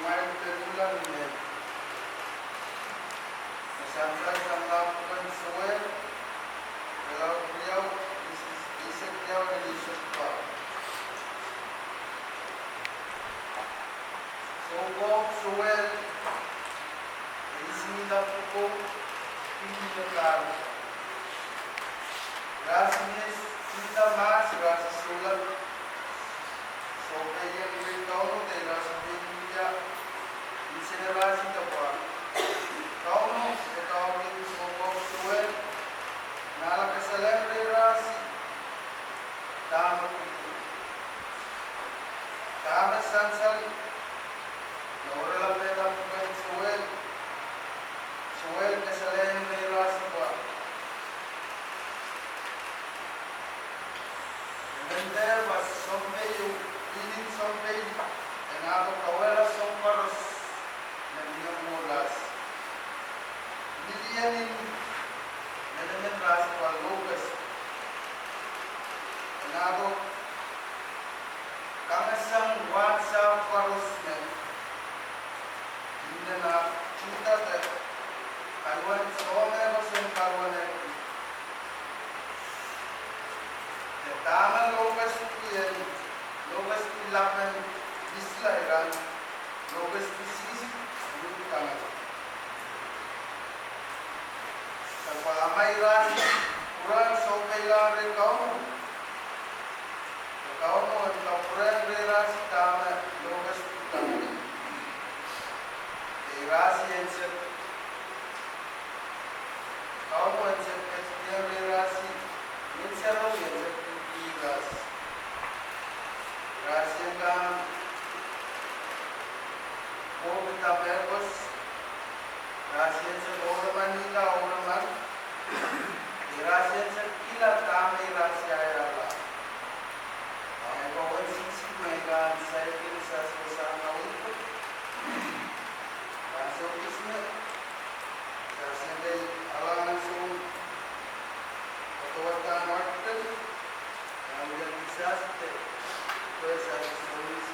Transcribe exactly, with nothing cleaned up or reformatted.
Ahi, pekula ni me. Me sansal sang nan pwuken Sohel, irelaud riau, eisek riau lel eisek riau. Soukohp Sohel, e isihda pwukoa, pil me kahrehda. Irasi me, pil me mahs, irasi sohla. Sohpeien rehi Kauno, de irasi pil wia, insenarasi de pwa. Kauno, e kaunop soukohp Sohel, en ale kasalehng rehi irasi, dahme pwukoa. Dahme sansal, me oaralap pwuken Sohel, Sohel kasalehng rehi irasi pwa. Emen dehr wia sounpei, pwihn en sounpei, en ahdo kauwehla soang koaros, me mie mwohn irasi. Milien en emenemen irasi pwa locust. En ahdo kangasang wahnsahpw koaros me, ih me nah, Suhda de, kaluwen soahng koaros en kaluwenehki. De dahme locust pwihn, locust pwihn lapen misla iran, locust pwihn sihsih, pwihn kangasang. Sapwellime irasi, pwurehng sohpeilahng rehi Kauno. Kauno en kapwurehng rehi irasi dahme locust pwihn kangasang. De irasi en sehd, Kauno en sehd ketikihong rehi irasi, en sehd, en sehd ketikihong irasi. Irasi en kak kohkihda mehkot, irasi en sehd oremanihda oreman, irasi en sehd kihla dahme irasi iang. Ahi, pwe wen sihsih me I kan saikinte sewese sang kaweid ko. Kan sewese me, sewese me alangan soun, patohwan article, nan wia kisehsehte, pwe sewese soun